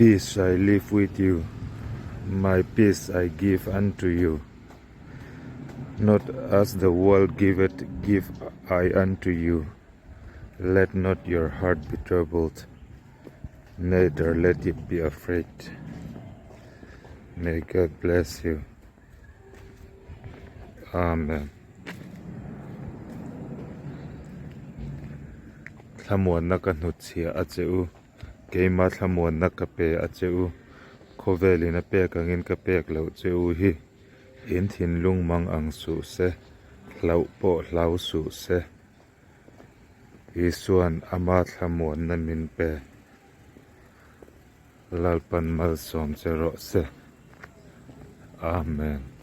Peace I leave with you, my peace I give unto you. Not as the world giveth give I unto you. Let not your heart be troubled, neither let it be afraid. May God bless you. Amen. Thlamuanna ka hnutchhiah a che u. Keima thlamuanna ka pe a che u. Khawvelin a pek angin ka pek loh che u hi. In thinlung mang ang suh se, hlauh pawh hlau suh se. Isuan ama thlamuanna min pe. Lalpan malsawm che rawh se. Amen.